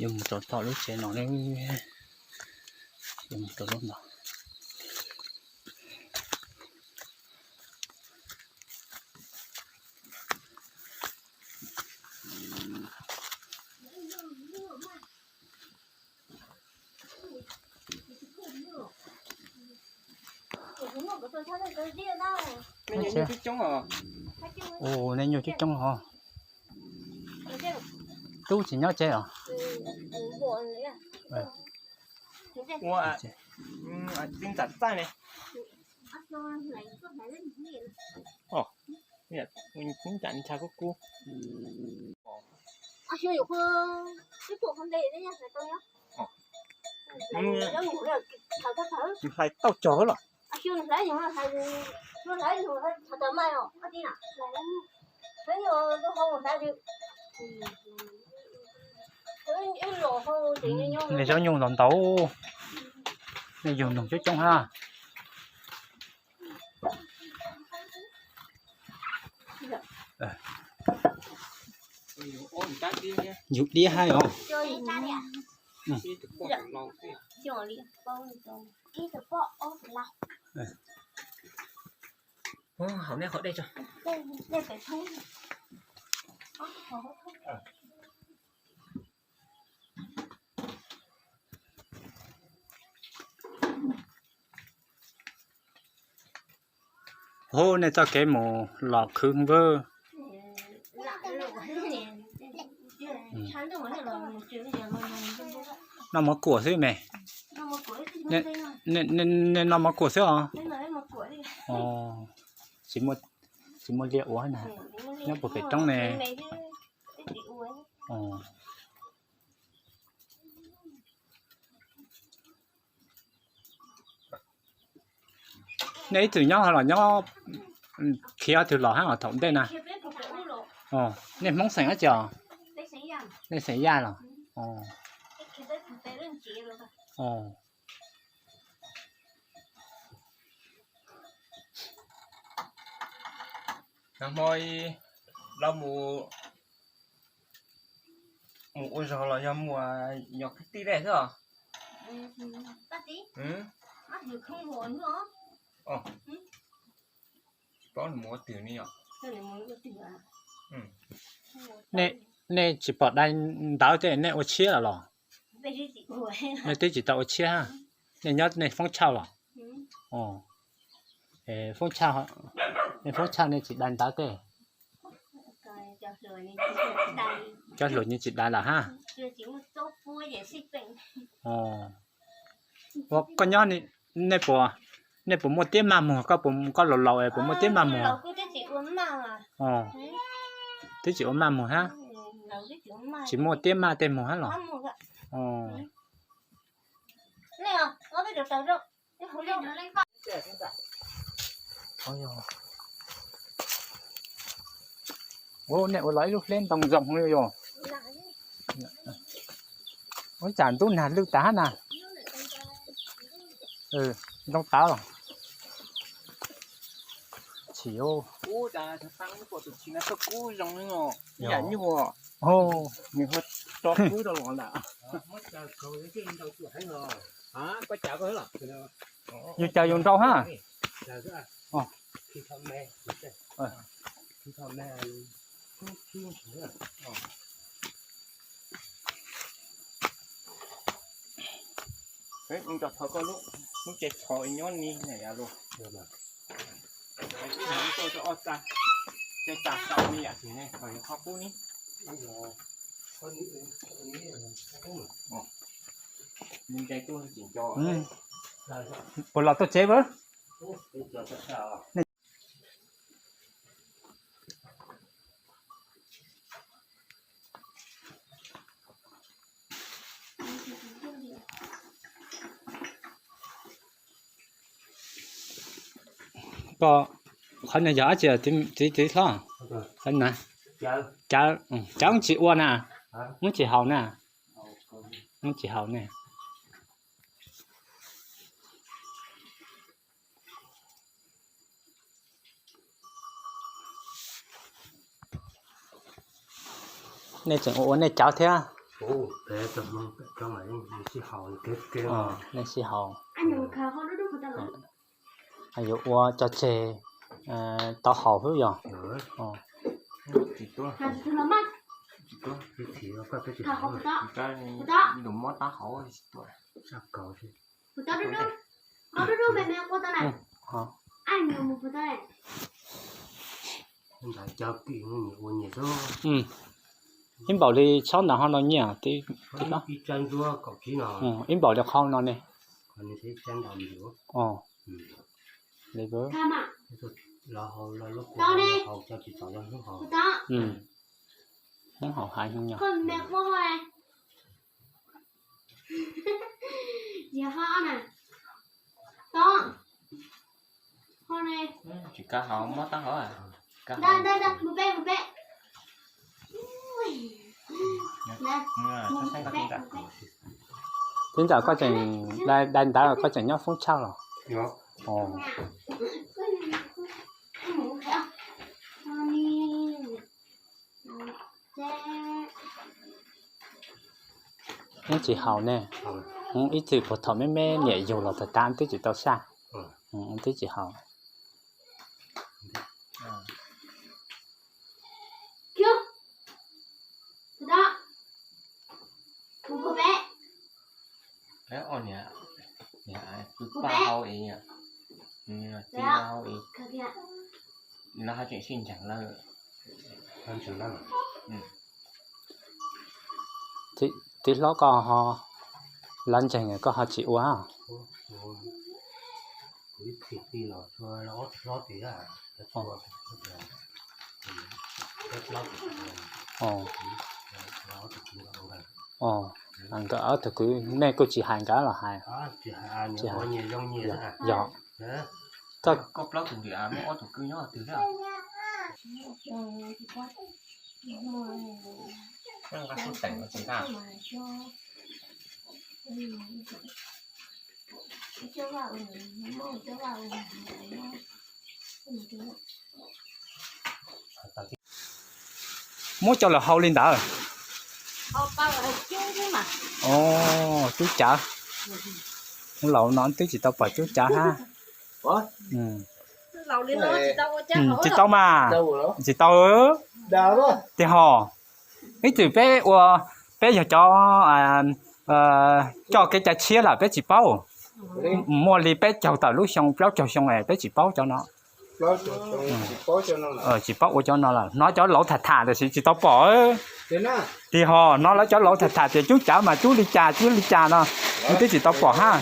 Yuav mus rau tom lub tsev no, yuav mus rau lub no. Ua, nej nyuj coob coob os. Tub tsis nyob tsev os? Ua, txiv ntxawm txaij ne. Ntxhais kub kub. Hlais tauj cog los? Nej zaub nyuj ntau ntau, nej yug noog coob coob hab. Yug diab hab os. Hauv nej qhov dej tso. Hu, nej txoj kev mus los khwv npawb. Noj mov kuam xwb me. Nej noj mov kuam xwb os? Tsis muaj liaj ua na, nyob puag pem roob ne. Nej ib txwm nyob los nyob khiav twg los hab os thaum ntej na? Nej Hmoob xeem dab tsi os? Nej xeem Yaj los? Nag hmo los mus ua zog los yog mus yos kwv tij dej xwb os? Tsis paub nws mus ua twg ne os. Nej tsis pom dai ntawv tej nej ua tshiab lawm los? Nej twb tsis tau ua tshiab hab. Nej nyob nej Foob Tshauj los? Foob Tshauj, nej Foob Tshauj nej tsis dai ntawv tej? Cov hluas nws tsis dai lawm hab. Ua koj nyob, nej puas, nej puas muaj tiab mag muag, koj puas, koj laus laus es puas muaj tiab mag muag? Twb tsis ua maj muag hab. Tsis muaj tiab maj tej muag hab los? Ua, nej ua los ib lub hleb ntoo zoo li yog. Ua cas ntub nag lwj tas hab na. Ntoo tawv los? Tsis, kub zoo li yam nyuj, nws ho tso kub rau los ntawm. Yus cas yus nrau hab. Peb mus nrog thov koj lub, lub tsev txhos nyob ni na yom los. Tuaj rau ob txaj, tsev txaj tau ni yam tsis ne, kom yus qhov qub ni. Nws nce tuaj tsis nco. Puas los tau tsev a? Koj, qhov no yog dab tsi txiv, txiv hlob? Qhov na, cawv, cawv tsis ua na, muab tsis haus na, muab tsis haus ne. Nej tseem ua ua nej cawv thiab. Leej sib haus. Yuav ua cov tseg tau haus xwb yog? Ib npaum li tsob ntawd ho no nyiaj tib, ib npaum li qhov no ne. Hmoob haus hais no yog. Tsis kav hauv, mob taub hau. Tib ntawm koj tseem dai ntawv, koj tseem nyob foob tshaj los? Hmoob tsis haus ne. Hmoob ib txwm puag thaum me me niam yug los tag tas twb tsis tau saj, twb tsis haus. Txiv hlob koj ho lov ntseeg koj ho tsis ua. Nkawd ob tug kwv nej kuj tsis hais nkawd los hais? Yog. Koj plaub tus ntim muaj ob tug kwv nyob twg thiab? Nqa xub teem los tsis nqa. Muab coj los hau li ntawd. Cub cawv. Laus no twb tsis tau pom cub cawv hab. Tsis tau mas, tsis tau. Tiag ho, ib txwm peb ua, peb yog cov coj kev cai tshiab lawm peb tsis paub. Muaj li peb caug tawm lub xyoo, plaub caug xyoo es peb tsis paub cov no. Tsis paub ua cov no lawm, hnov cov laus tham tham tab sis tsis tau pom. Tiag ho, hnov lawv cov laus tham tham tias cub cawv mas cub li cas cub li cas no, wb twb tsis tau pom hab.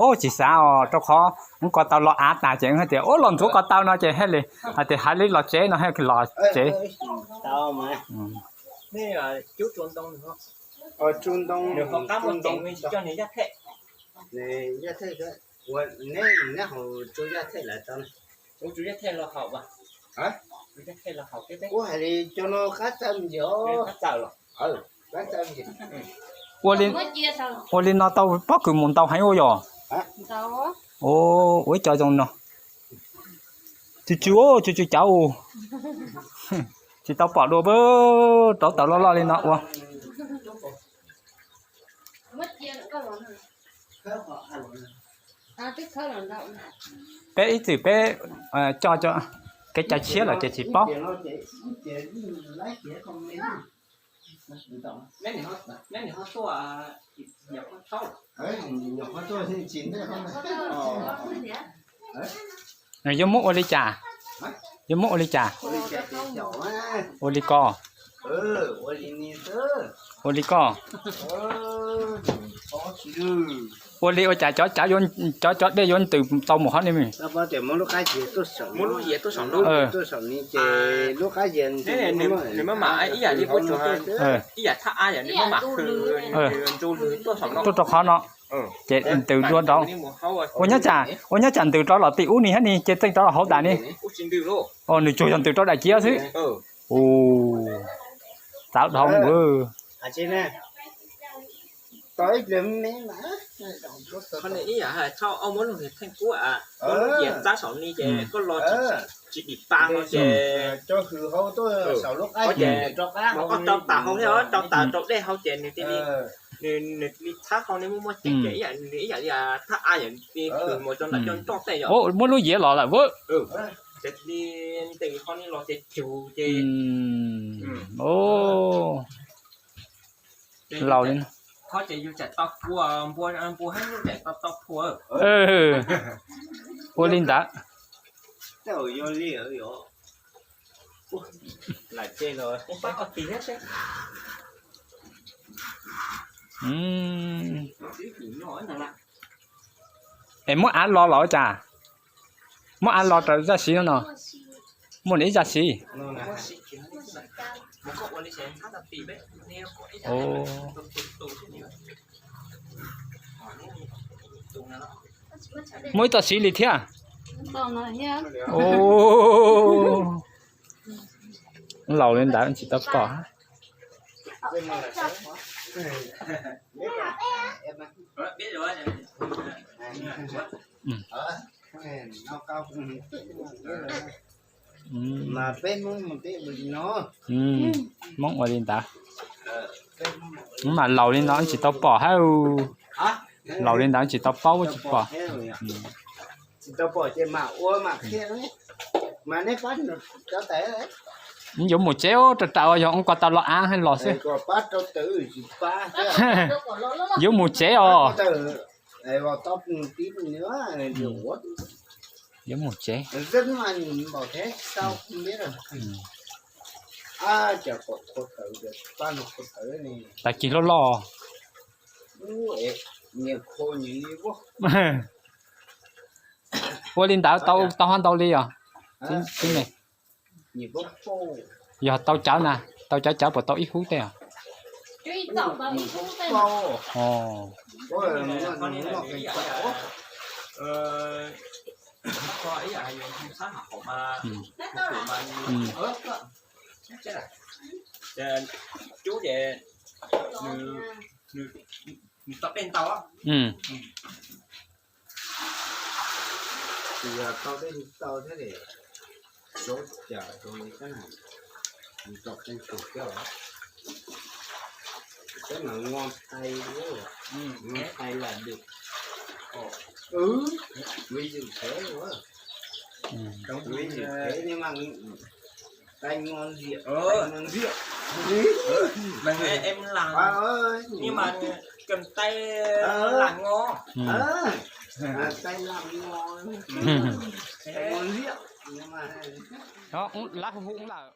Ub, tsis xav os, rau qhov wb ko taw los av tas ces wb hais tias ub los ntxuav ko taw no ces hais li, hais tias hais li los tsev no hais los tsev. Ua li no tau pob kws mus ntau heev ua yog? Ua ib co zoo no. Tsw tsw, tsw tsw cawv. Tsis tau pom dua, rauv taws loj loj li no ua. Peb ib txwm peb coj kev cai tshiab lawm ces tsis paub. Yuav muab ua li cas? Yuav muab ua li cas? Ua li ko. Ua li ko. Ua li ua cas cov, cov dej yuav ntws tau mus hov ne? Tuaj rau qhov no ces ntws dua nraud. Ua nyob tsam, ua nyob tsam ntws rov los tim ub ni hab ni ces txeej rov los hauv tas ni. Nws tsuas yog ntws rau daim ciab xwb. Txawv dhau. Ib pliag me mas, ib yam thaum muab lub niag theej kub, muab lub niag txab saum ni ces koj los tsis dim pa no ces, ces rau tas hau thiab rau tas rau dej hau ces nws thiaj li, nws li txhab hau ne muaj muaj ceev ces ib yam li thaj av yam li hws mus rau nram cov nroj tej yom. Muab lub yiav los lawm. Ces li ntes qhov ni los ces cug ces, o, laus li. Qhov ces yus tseem tau phua, npua, npua heev yus tseem tau tau phua. Ua li ntawd. Es muab av los los ua cas? Muab av los rau zaj siv no no. Muaj ib zaj siv. Muaj ib txoj siv li thiab. Laus li ntawd tsis tau pom. Hmoob ua li ntawd. Mas laus li no tsis tau pom hab. Laus li ntawd tsis tau paub tsis pom. Yuav mus tsev, rau rau yog ua ko tau los av hab los xwb. Yuav mus tsev os. Yuav mus tsev. Tag kis loj loj. Ua li ntawd tau, tau hab ntau li os. Yog tau cawv na, tau cawv cawv puas tau ib hub tej os? Cub ces nws tau dej ntau. Tsis yog tau dej tau thiab, tau cawv rau li kab na, tau qee tus thiab. Kab mas nqua tais, nqua tais lam dum, vis yum thev, vis yum thev mas tais nqua ntxiag, tais nqua ntxiag. Tais lam nqua, tais lam nqua, tais nqua ntxiag. Lawv hu hu lawm.